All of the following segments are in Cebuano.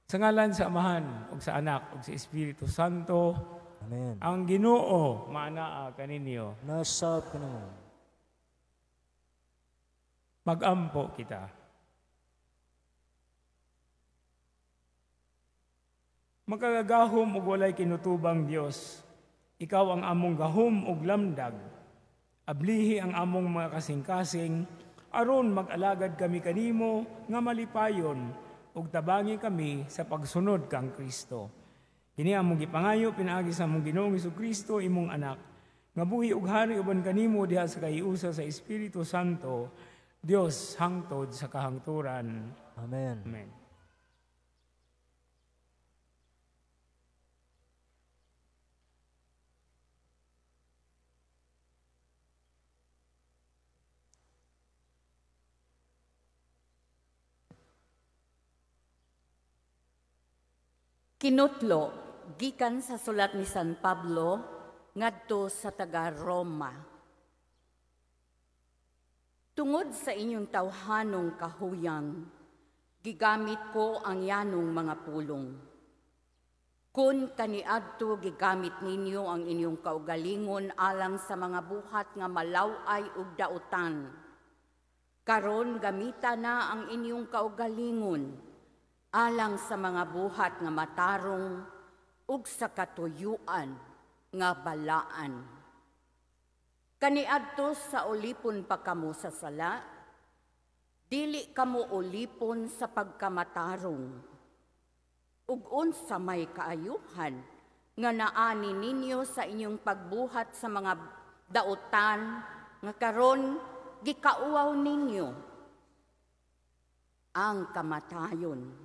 Sa ngalan sa Amahan ug sa Anak ug sa Espiritu Santo. Amen. Ang Ginoo maanaa kaninyo. Nasab kanamo. Magampo kita. Makagagahom ug walay kinutubang Dios, ikaw ang among gahom ug lamdag. Ablihi ang among mga kasing-kasing aron mag-alagad kami kanimo nga malipayon ug tabangi kami sa pagsunod kang Kristo. Kini among gipangayo pinaagi sa among Ginoong Hesukristo, imong anak, nga buhi ug hari uban kanimo diha sa kahiusa sa Espiritu Santo, Dios hangtod sa kahangturan. Amen. Amen. Kinutlo gikan sa sulat ni San Pablo ngadto sa taga Roma. Tungod sa inyong tawhanong kahuyang, gigamit ko ang yanong mga pulong. Kun kaniadto gigamit ninyo ang inyong kaugalingon alang sa mga buhat nga malaw-ay ug dautan, karon gamita na ang inyong kaugalingon alang sa mga buhat nga matarong ug sa katuyuan nga balaan. Kaniadto sa ulipon pa kamo sa sala, dili kamo ulipon sa pagkamatarong. Ug unsa may kaayuhan nga naani ninyo sa inyong pagbuhat sa mga dautan nga karon gikauaw ninyo ang kamatayon.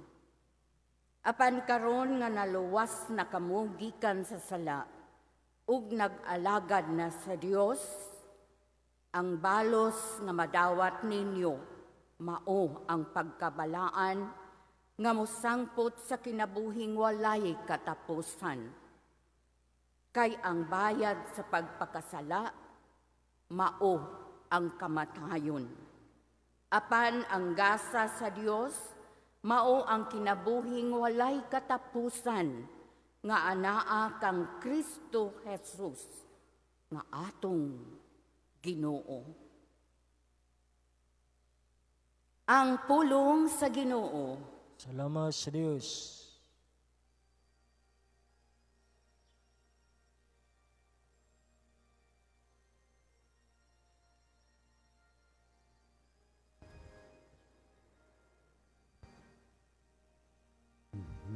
Apan karon nga naluwas na kamo gikan sa sala ug nag-alagad na sa Dios, ang balos nga madawat ninyo mao ang pagkabalaan nga mosangpot sa kinabuhing walay katapusan. Kay ang bayad sa pagpakasala mao ang kamatayon. Apan ang gasa sa Dios mao ang kinabuhing walay katapusan nga anaa kang Kristo Jesus nga atong Ginoo. Ang pulong sa Ginoo. Salamat sa Dios.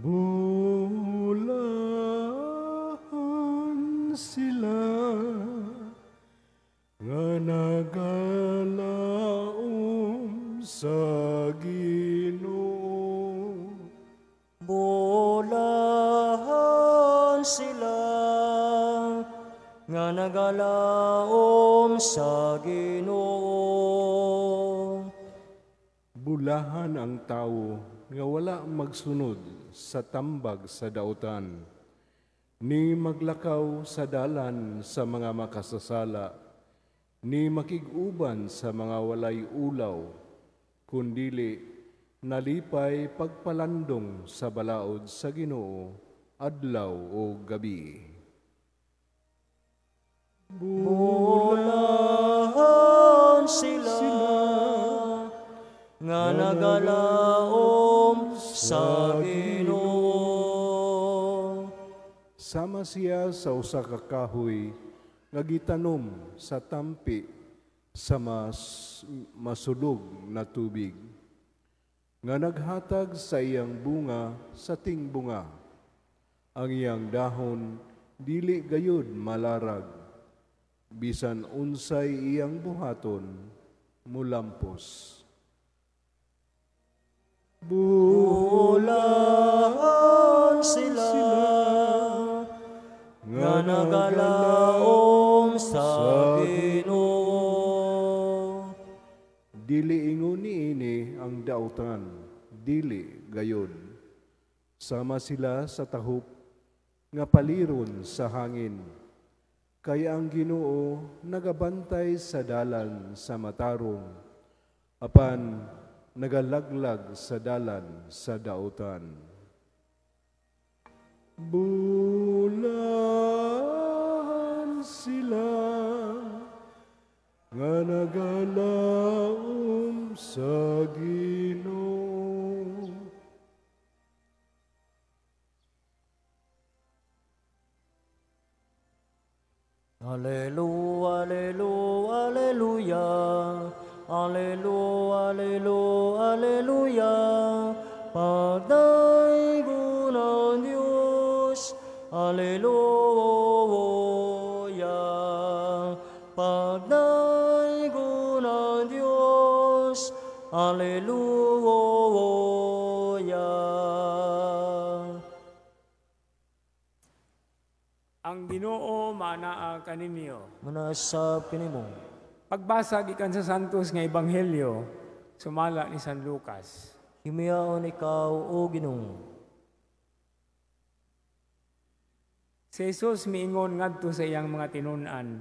Bulahan sila nga nagalaom sa Ginoo. Bulahan sila nga nagalaom sa Ginoo. Bulahan ang tawo nga wala magsunod sa tambag sa dautan, ni maglakaw sa dalan sa mga makasasala, ni makig-uban sa mga walay ulaw, kundili nalipay pagpalandong sa balaod sa Ginoo, adlaw o gabi. Bulahan sila nga nagalaom sa Ginoo. Sama siya sa usa ka kahoy nga gitanom sa tampi sa masulog na tubig, nga naghatag sa iyang bunga sa tingbunga. Ang iyang dahon dili gayud malarag, bisan unsay iyang buhaton mulampos. Bulahan sila nga nagalaom sa Ginoo. Dili ingon niini ang dautan, dili gayod. Sama sila sa tahop nga paliron sa hangin. Kaya ang Ginoo nagabantay sa dalan sa matarong, apan nagalaglag sa dalan sa dautan. Bulahan sila nga nagalaom sa Ginoo. Alleluia, alleluia, alleluia. Alleluia, alleluia, alleluia. Pagdaygon ang Diyos. Alleluia. Pagdaygon ang Diyos. Alleluia. Ang Ginoo manaa kaninyo. Manasab kanimo. Pagbasa gikan sa Santos nga Ebanghelyo sumala ni San Lucas. Himiyaon ikaw, o Ginoo. Si Jesus miingon ngadto sa iyang mga tinun-an,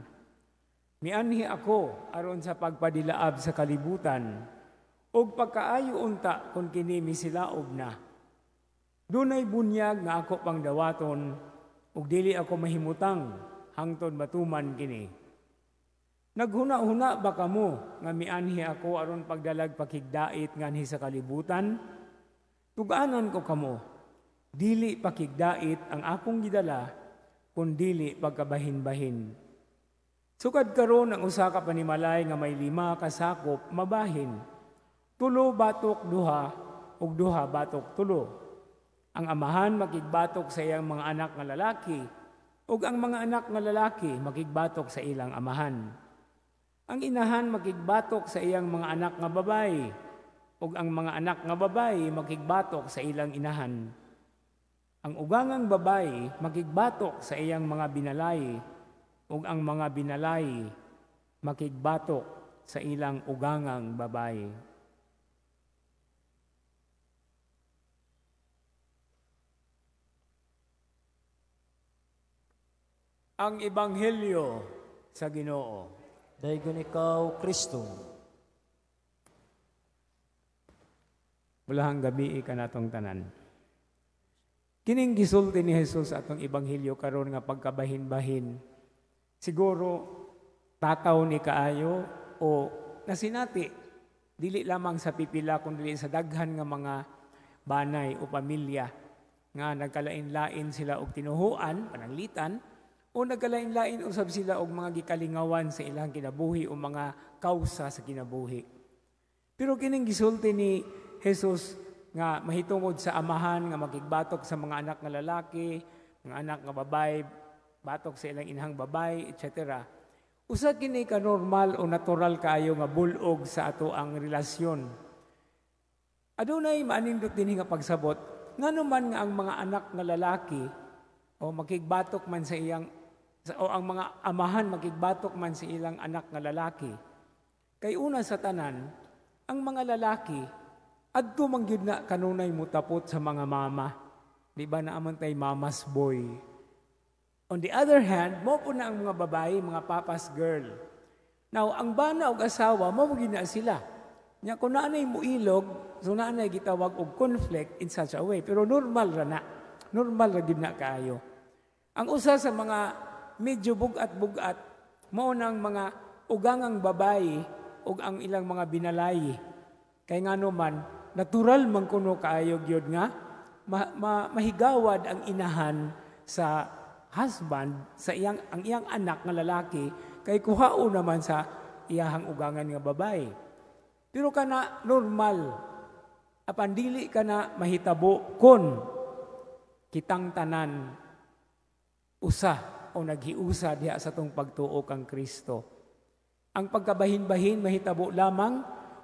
mianhi ako aron sa pagpadilaab sa kalibutan, ug pagkaayo unta kun kini misilaob na. Dunay bunyag nga ako pang dawaton, ug dili ako mahimutang hangtod matuman kini. Naghuna-huna ba kamo nga mianhi ako aron pagdalag pakigdait nganhi sa kalibutan? Tug-anan ko kamo, dili pakigdait ang akong gidala, kun dili pagkabahin-bahin. Sukad karon ang usa ka panimalay nga may 5 ka sakop mabahin. 3 batok 2 ug 2 batok 3. Ang amahan makigbatok sa iyang mga anak nga lalaki ug ang mga anak nga lalaki makigbatok sa ilang amahan. Ang inahan makigbatok sa iyang mga anak nga babayi ug ang mga anak nga babayi makigbatok sa ilang inahan. Ang ugangang babayi makigbatok sa iyang mga binalay ug ang mga binalay makigbatok sa ilang ugangang babayi. Ang Ebanghelyo sa Ginoo. Daygon ikaw, Kristo. Bulahang gabi kanatong tanan. Kining gisulti ni Jesus atong ebanghelyo karon nga pagkabahin-bahin. Siguro takaw ni kaayo o nasinati dili lamang sa pipila kun dili sa daghan nga mga banay o pamilya nga nagkalain-lain sila og tinuhuan, pananglitan, o nagkalain-lain usab sila og mga gikalingawan sa ilang kinabuhi o mga kausa sa kinabuhi. Pero kining gisulti ni Jesus nga mahitungod sa amahan nga makigbatok sa mga anak nga lalaki, mga anak nga babae, batok sa ilang inahang babae, etc. Usa kini ka normal o natural kaayo nga bulog sa ato ang relasyon. Adunay maanindot dinhi nga pagsabot ngano man nga ang mga anak nga lalaki o makigbatok man sa iyang o ang mga amahan makigbatok man sa ilang anak nga lalaki. Kay una sa tanan, ang mga lalaki adto man gyud na kanunay mutapot sa mga mama. Di ba naaman tay mama's boy? On the other hand, mo po na ang mga babae, mga papa's girl. Now, ang bana og asawa, mo gyud na sila. Nya kung naanay muilog, so naanay gitawag og conflict in such a way. Pero normal ra na. Normal ra gyud na kaayo. Ang usa sa mga medyo bugat-bugat, mao nang mga ugangang babae ug ang ilang mga binalay. Kay ngano man, natural man kuno kaayo gyud nga mahigawad ang inahan sa husband, sa iyang, ang iyang anak nga lalaki, kay kuhao naman sa iyahang ugangan nga babae. Pero kana normal, apan dili kana mahitabo kon kitang tanan usa o naghiusa diha sa tong pagtuo kang Kristo. Ang pagkabahin-bahin mahitabo lamang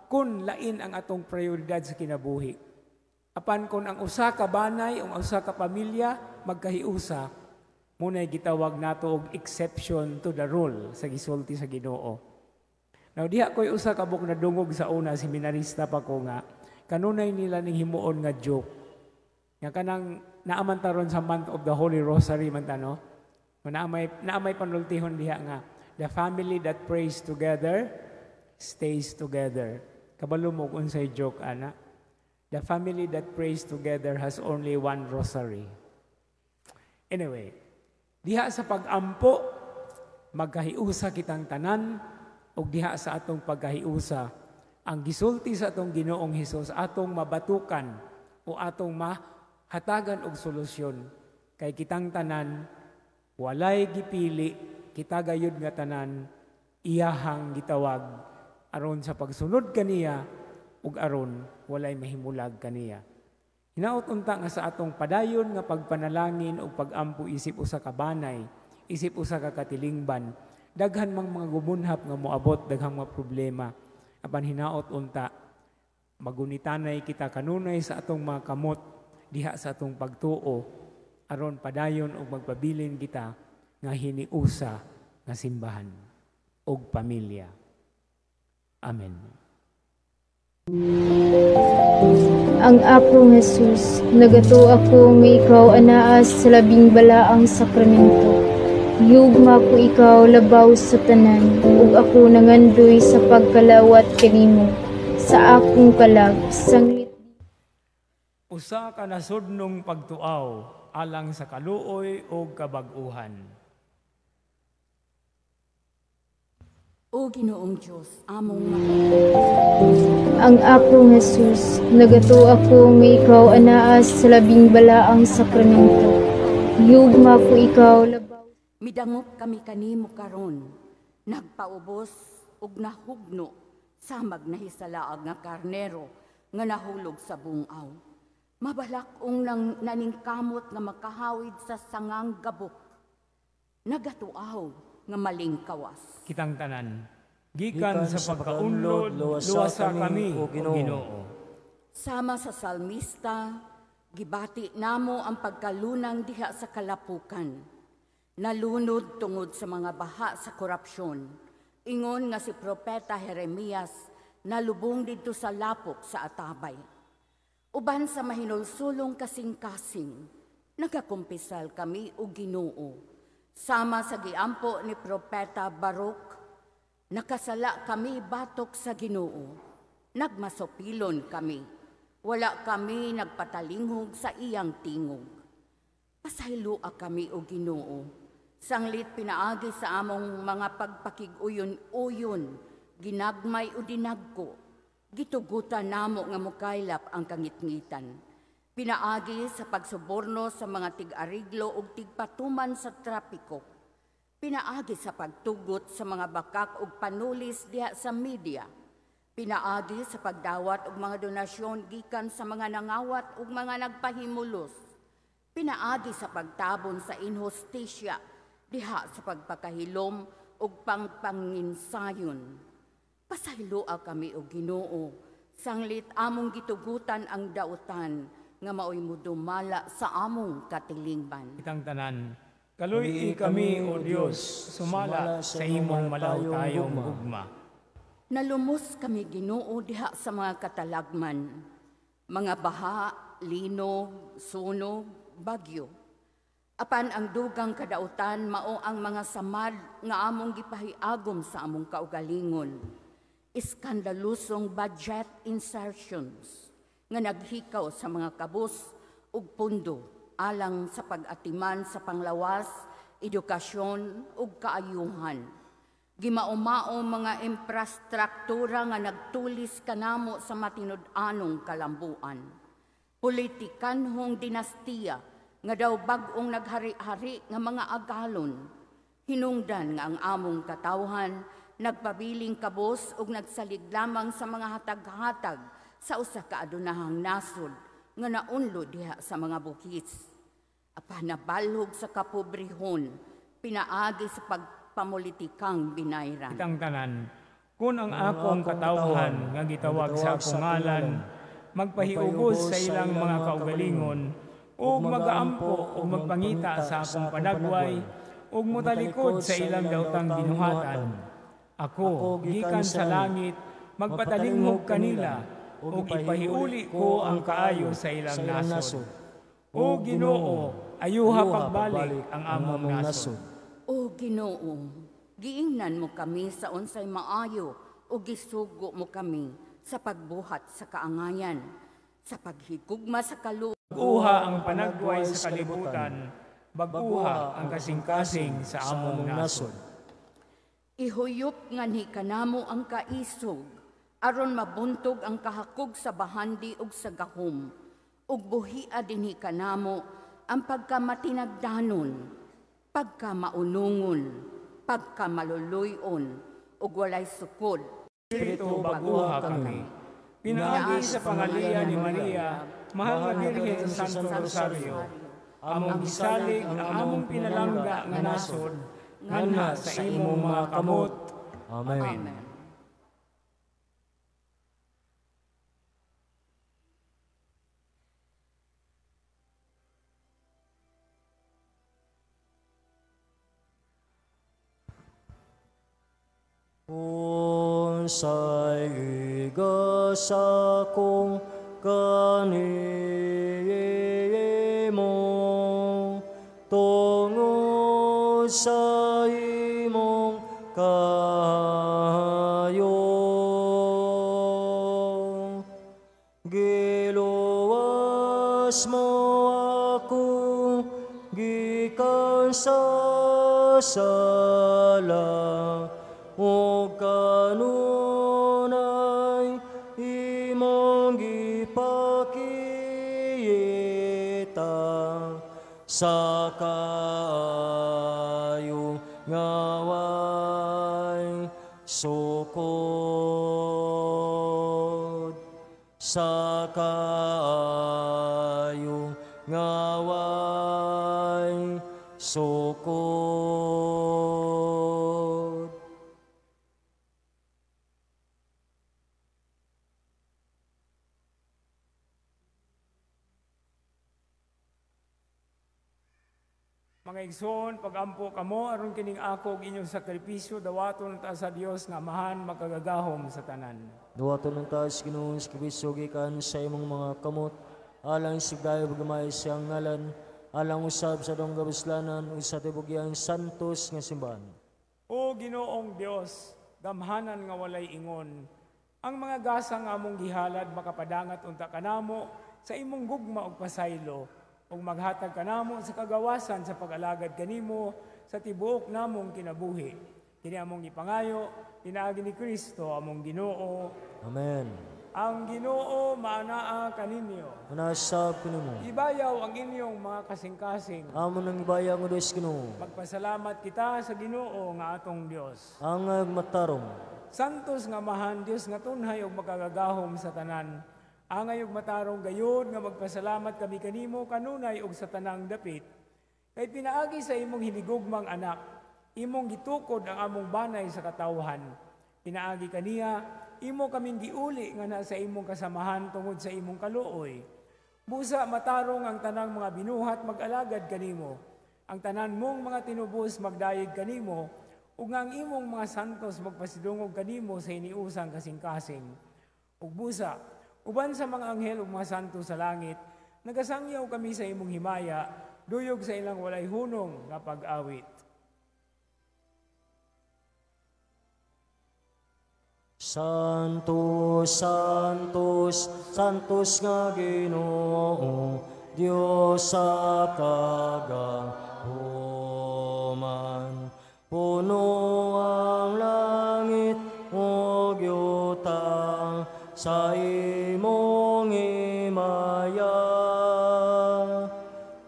kun lain ang atong prioridad sa kinabuhi. Apan kun ang usa ka banay o ang usa ka pamilya magkahiusa, muna'y gitawag nato og exception to the rule sa gisulti sa Ginoo. Now diha ko'y usa ka buk nadungog sa una, seminarista pa ko nga kanunay nila ning himuon nga joke. Nga kanang naaman taron sa month of the Holy Rosary man ta, no? Naamay panultihon diha nga the family that prays together stays together. Kabalo mo kung unsay joke ana. The family that prays together has only one rosary. Anyway, diha sa pag-ampo, magkahiusa kitang tanan, ug diha sa atong pagkahiusa, ang gisulti sa atong Ginoong Hesus atong mabatukan o atong mahatagan og solusyon, kay kitang tanan walay gipili, kita gayud nga tanan iyahang gitawag aron sa pagsunod kaniya ug aron walay mahimulag kaniya. Hinaot unta nga sa atong padayon nga pagpanalangin ug pagampo isip usa ka banay, isip usa ka katilingban, daghan mang mga gumunhap nga moabot, daghang mga problema. Apan hinaot unta magunitanay kita kanunay sa atong mga kamot diha sa atong pagtuo aron padayon ug magpabilin kita nga hiniusa nga simbahan ug pamilya. Amen. Ang akong Jesus, nagatuo ako nga ikaw anaa sa labing balaang sakramento. Gihugma ko ikaw labaw sa tanan, ug ako nangandoy sa pagkalawat kanimo sa akong kalag sanglit. Usa ka nasudnong pagtuaw alang sa kaluoy ug kabag-uhan. O Ginoong Dios, among Ang akong Jesus, nagatuo ako nga ikaw anaa sa labing balaang sakramento. Gihugma ko ikaw labaw. Midangop kami kanimo karon, nagpaubos ug nahugno samag nahisalaag nga karnero nga nahulog sa bungaw. Mabalak-ong nang naningkamot nga makahawid sa sangang gabok. Nagatuaw nga malingkawas. Kitang tanan, gikan sa pagkaunlod, luwasa kami, o Ginoo. Sama sa salmista, gibati namo ang pagkalunang diha sa kalapukan. Nalunod tungod sa mga baha sa korupsyon. Ingon nga si Propeta Jeremias nalubong didto sa lapok sa atabay. Uban sa mahinulsulong kasing-kasing, nagakumpisal kami o Ginoo. Sama sa giampo ni Propeta Baruch, nakasala kami batok sa Ginoo. Nagmasopilon kami. Wala kami nagpatalinghog sa iyang tingog. Pasayloa kami o Ginoo. Sanglit pinaagi sa among mga pagpakig-uyon-uyon, ginagmay o dinagko, gitugutan namo nga mukaylap ang kangitngitan. Pinaagi sa pagsuborno sa mga tig-ariglo ug tigpatuman sa trapiko. Pinaagi sa pagtugot sa mga bakak ug panulis diha sa media. Pinaagi sa pagdawat og mga donasyon gikan sa mga nangawat ug mga nagpahimulos. Pinaagi sa pagtabon sa inhustisya diha sa pagpakahilom ug pangpanginsayon. Pasayloa kami o Ginoo, sanglit among gitugutan ang dautan nga maoy mudumala sa among katilingban. Kitang tanan, kaluy-i kami o Dios, sumala sa imong malawtayong gugma. Nalumos kami Ginoo diha sa mga katalagman, mga baha, linog, sunog, bagyo. Apan ang dugang kadautan mao ang mga samad nga among gipahiagom sa among kaugalingon. Iskandalusong budget insertions nga naghikaw sa mga kabus ug pundo alang sa pag-atiman sa panglawas, edukasyon ug kaayuhan. Gimaumao mga imprastruktura nga nagtulis kanamo sa matinud-anong kalambuan. Politikanhong dinastiya nga daw bag-ong naghari-hari nga mga agalon. Hinungdan nga ang among katawhan nagpabiling kabos ug nagsalig lamang sa mga hatag-hatag sa usa ka adunahang nasod nga naunlo diha sa mga bukis. Apan nabalhog sa kapobrehon, pinaagi sa pagpamulitikang binayran. Kitang tanan, kun ang akong katawhan nga gitawag sa akong ngalan, magpahiugos sa ilang mga kaugalingon, ug magaampo ug magpangita sa akong panagway, ug motalikod sa ilang daotang binuhatan. Ako, gikan sa langit, magpatalinghog kanila, ug ipahiuli ko ang kaayo sa ilang nasod. O Ginoo, ayuha pagbalik ang among nasod. O Ginoo, giingnan mo kami sa unsay maayo ug gisugo mo kami sa pagbuhat sa kaangayan, sa paghigugma sa kaluoy. Uha ang panagway sa kalibutan, Bag-uha ang kasing-kasing sa among nasod. Ihuyop nganhi kanamo ang kaisog, aron mabuntog ang kahakog sa bahandi ug sa gahom, ug buhia dinhi kanamo ang pagkamatinagdanon, pagkamaunungon, pagkamaluluyon, ug walay sukod. Espiritu, bag-uha kami. Pinaagi sa pangaliya ni Maria, mahal nga Birhen sa Santo Rosario, among gisalig ang among pinalangga nga nasod, nganha sa imong mga kamot. Amen. Amen. Unsay igasa kong kanimo tungod sa imong kaayo, giluwas mo ako gikan sa sala ug kanunay imong gipakita sa kaayo nga way sukod, sa kaayo nga way sukod. Mga igsoon, pagampo kamo aron kining ako ug inyong sakripisyo dawaton ta sa Dios nga Amahan makagagahom sa tanan. Dawaton ng taas Ginoo sa sakripisyo gikan sa imong mga kamot, alang sa dayo gamay siyang ngalan, alang usab sa dong gabuslanan ug sa tibugyang santos nga simbahan. O Ginoong Dios, gamhanan nga walay ingon, ang mga gasa nga among gihalad makapadangat unta kanamo sa imong gugma ug pasaylo, ug maghatag kanamo sa kagawasan sa pag-alagad kanimo sa tibuok namong kinabuhi. Kini among gipangayo pinaagi ni Kristo among Ginoo. Amen. Ang Ginoo maanaa kaninyo. Manasab kanimo. Ibayaw ang inyong mga kasing-kasing. Amon ang ibayaw ang Dios Ginoo. Magpasalamat kita sa Ginoo nga atong Dios. Ang matarong. Santos nga Amahan, Dios nga tunhay ug makagagahom sa tanan. Angay ug matarong gayud nga magpasalamat kami kanimo kanunay ug sa tanang dapit. Kay pinaagi sa imong hinigugmang anak, imong gitukod ang among banay sa katawhan. Pinaagi kaniya, imo kaming giuli nga naa sa imong kasamahan tungod sa imong kaluoy. Busa matarong ang tanang mga binuhat mag-alagad kanimo. Ang tanan mong mga tinubos magdayeg kanimo, ug ang imong mga santos magpasidungog kanimo sa iniusang kasing-kasing. Ug busa, uban sa mga anghel ug mga santo sa langit, nagasangyaw kami sa imong himaya, duyog sa ilang walay hunong nga pag-awit. Santo, Santos, Santos nga Ginoo, Dios sa kagahuman. Puno ang langit ug yuta sa imong himaya.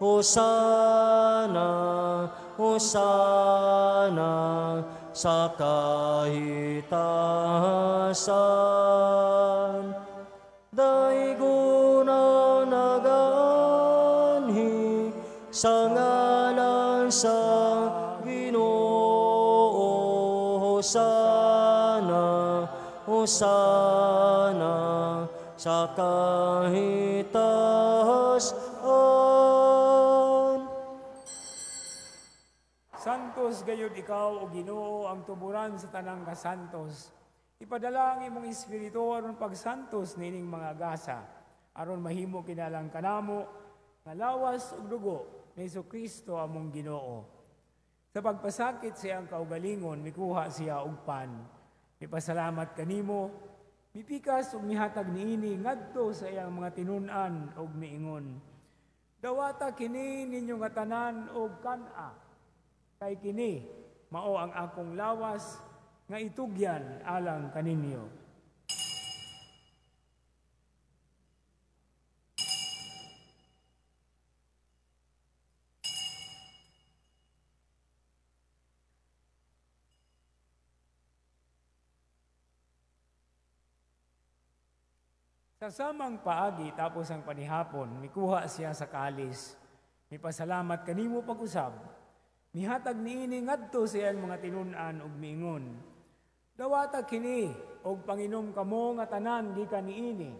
Hosana, Hosana sa kahitasan. Daigon ang nagaanhi sa ngalan sa Ginoo. Hosana, Hosana sa kahitasan. Santos gayud ikaw o Ginoo ang tuburan sa tanang kasantos. Ipadala ang imong espiritu aron pagsantos nining mga gasa, aron mahimo kinalang kanamo nga lawas ug dugo ni Hesukristo among Ginoo. Sa pagpasakit sa iyang kaugalingon, mikuha siya og pan. Mipasalamat kanimo, mipikas ug mihatag niini ngadto sa iyang mga tinun-an ug miingon. Dawata kini ninyo nga tanan og kan-a, kay kini mao ang akong lawas nga itugyan alang kaninyo. Sa samang paagi tapos ang panihapon, mikuha siya sa kalis. Mipasalamat kanimo pag-usab. Mihatag niini ngadto sa iyang mga tinun-an ug miingon, dawata kini og panginom kamo nga tanan gikan niini.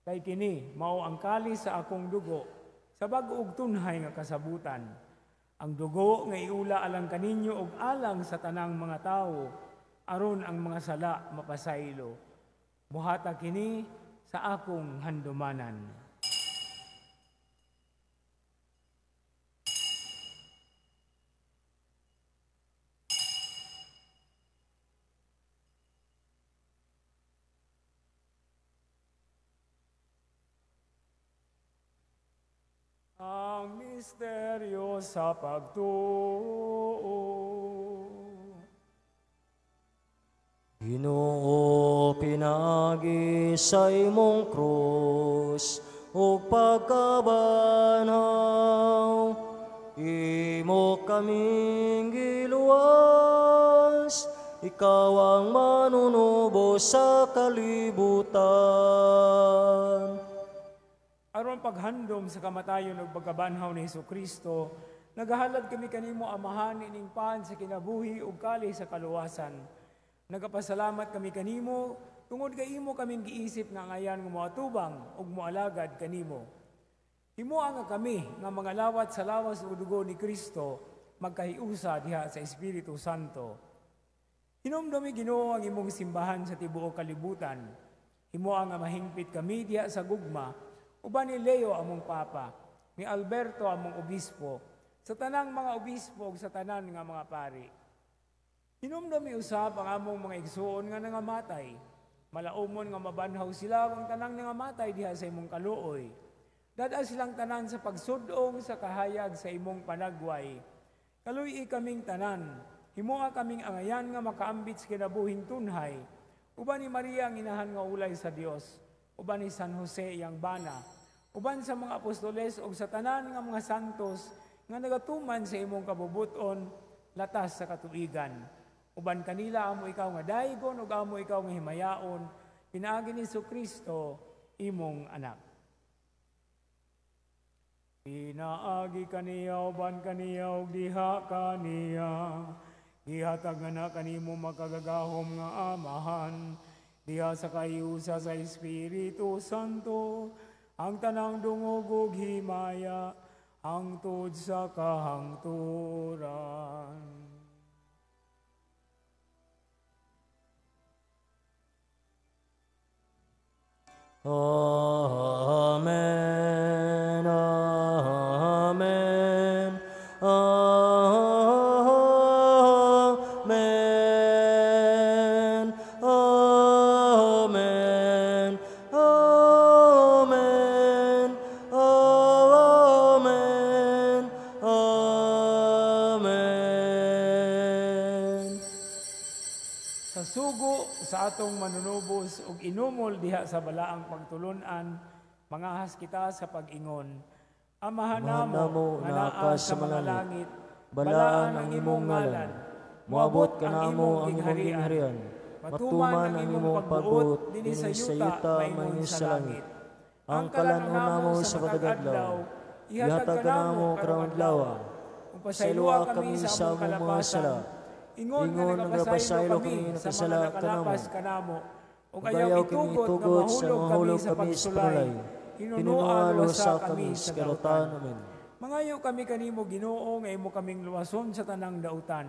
Kay kini mao ang kalis sa akong dugo sa bag-o ug tunhay nga kasabutan. Ang dugo nga iula alang kaninyo ug alang sa tanang mga tawo aron ang mga sala mapasaylo. Buhata kini sa akong handumanan. Ang misteryo sa pagtuo. Ginoo, pinaagi sa imong krus ug pagkabanhaw, imo kaming giluwas, ikaw ang manunubos sa kalibutan. Aron paghandom sa kamatayon ug pagkabanhaw ni Hesukristo, nagahalad kami kanimo Amahan ining pan sa kinabuhi ug kali sa kaluwasan. Nagapasalamat kami kanimo tungod kay imo kaming giisip nga angayan nga moatubang ug moalagad kanimo. Himoa nga kami nga mga lawat sa lawas ug dugo ni Kristo magkahiusa diha sa Espiritu Santo. Hinumdumi Ginoo ang imong simbahan sa tibuok kalibutan. Himoa nga mahingpit kami diha sa gugma uban ni Leo among Papa, ni Alberto among obispo, sa tanang mga obispo ug sa tanan nga mga pari. Hinumdumi usab ang among mga igsuon nga nangamatay. Malaumon nga mabanhaw sila ang tanang nangamatay diha sa imong kaluoy. Dad-a silang tanan sa pagsudong sa kahayag sa imong panagway. Kaluy-i kaming tanan, himoa kaming angayan nga makaambit sa kinabuhing tunhay. Uban ni Maria ang inahan nga ulay sa Dios, uban ni San Jose iyang bana, uban sa mga apostoles ug sa tanan nga mga santos nga nagatuman sa imong kabubuton latas sa katuigan. Uban kanila amo ikaw nga daygon ug amo ikaw nga himayaon, pinaagi ni Jesucristo imong anak. Pinaagi kaniya uban kaniya ug diha kaniya, gihatag nga na kanimo makagagahom nga Amahan, diha sa kahiusa sa Espiritu Santo, ang tanang dungog ug himaya, hangtod sa kahangturan. Amen, amen, amen, amen, amen, amen, amen. Sa sugo sa atong manunubos ug inumol diha sa balaang pagtulun-an, mangahas kita sa pag-ingon. Amahan namo nga naa sa mga langit, balaan ang imong ngalan, moabot kanamo ang imong gingharian, matuman ang imong pagbuot dinhi sa yuta maingon sa langit. Ang kalan-on namo sa matag adlaw, ihatag kanamo karong adlaw. Pasayloa kami sa among mga sala, ingon nga nagapasaylo kami sa mga nakalapas kanamo, ug ayaw itugot nga mahulog kami sa pagsulay, hinunoa luwasa kami sa dautan. Amen. Mangayo kami kanimo Ginoo nga imo kaming luwason sa tanang dautan.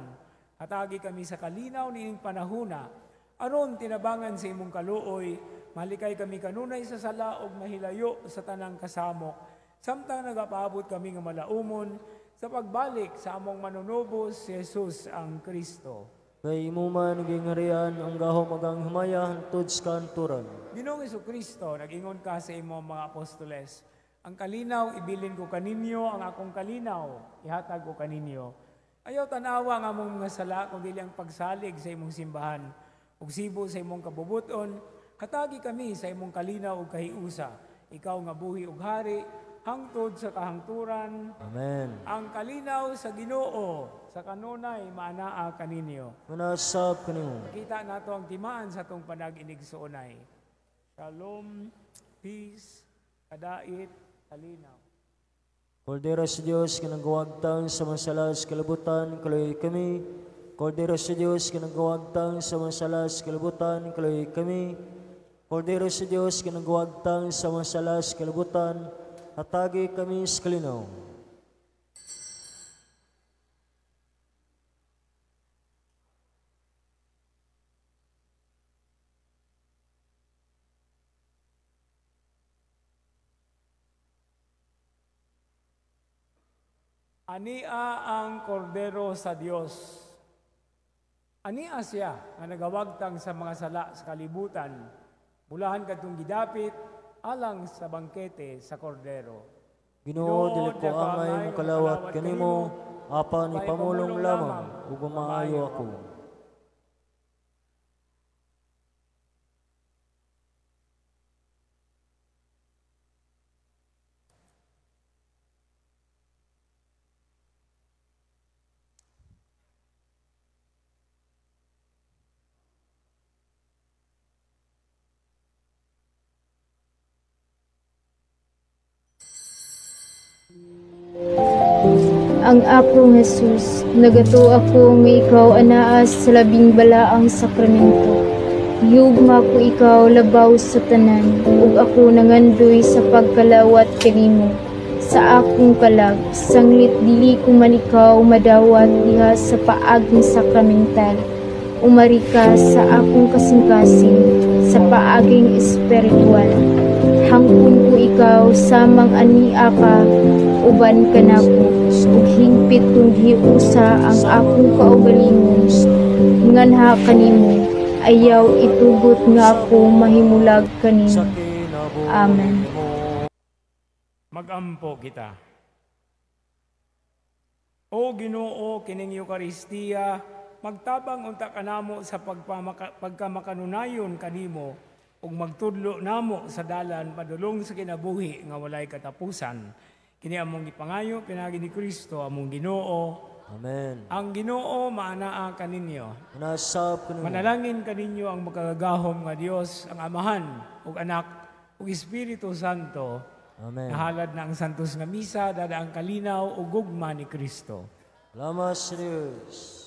Hatagi kami sa kalinaw niining panahuna, aron tinabangan sa imong kaluoy, malikay kami kanunay sa sala ug mahilayo sa tanang kasamok, samtang nagapaabot kami nga malaumon sa pagbalik sa among manunubos si Jesus ang Kristo. Kay imo man gingharian ang gahom ug ang himaya hangtod sa kanturan. Ginoong Hesukristo, nag-ingon ka sa imong mga apostoles, Ang kalinaw ibilin ko kaninyo, ang akong kalinaw ihatag ko kaninyo. Ayaw tanawa ang among mga sala kung dili ang pagsalig sa imong simbahan ug sibo sa imong kabubuton, hatagi kami sa imong kalinaw ug kahiusa. Ikaw nga buhi ug hari hangtod sa kahangturan. Amen. Ang kalinaw sa Ginoo sa kanunay maanaa kaninyo. Manasab kanimo. Kita nato ang timaan sa atong panag-inigsuonay. Shalom, peace, kadait, kalinaw. Kordero sa Dios nga nagawagtang sa mga sala sa kalibutan, kaloy kami. Kordero sa Dios nga nagawagtang sa mga sala sa kalibutan, kaloy kami. Kordero sa Dios nga nagawagtang sa mga sala sa kalibutan, hatagi kami sa kalinaw. Ania ang kordero sa Dios. Ania siya nga nagawagtang sa mga sala sa kalibutan. Bulahan kadtong gidapit alang sa bangkete sa kordero. Ginoo, dili ko angay mokalawat kanimo, apan ipamulong lamang ug maayo ako. Ang akong Jesus, nagatuo ako nga ikaw anaa sa labing balaang sakramento. Yugma ko ikaw labaw sa tanan, ug ako nangandoy sa pagkalawat kanimo. Sa akong kalag, sanglit dili ko man ikaw madawat diha sa paaging sakramental. Umari ka sa akong kasing-kasing, sa paaging espiritual. Hangkon ko ikaw samang ania ka, uban ka nako, ug hingpit kong giusa ang akong kaugalingon. Nganha kanimo, ayaw itugot nga ako mahimulag kanimo. Amen. Magampo kita. O Ginoo, kining Eukaristiya, magtabang unta kanamo sa pagkamakanunayon kanimo ug magtudlo namo sa dalan padulong sa kinabuhi nga walay katapusan. Kini among gipangayo pinaagi ni Kristo among Ginoo. Amen. Ang Ginoo maanaa kaninyo. Manasab kanimo. Manalangin kaninyo ang makagagahom nga Dios, ang Amahan ug Anak ug Espiritu Santo. Amen. Nahalad na ang santos nga misa, dada ang kalinaw ug gugma ni Kristo. Salamat sa Dios.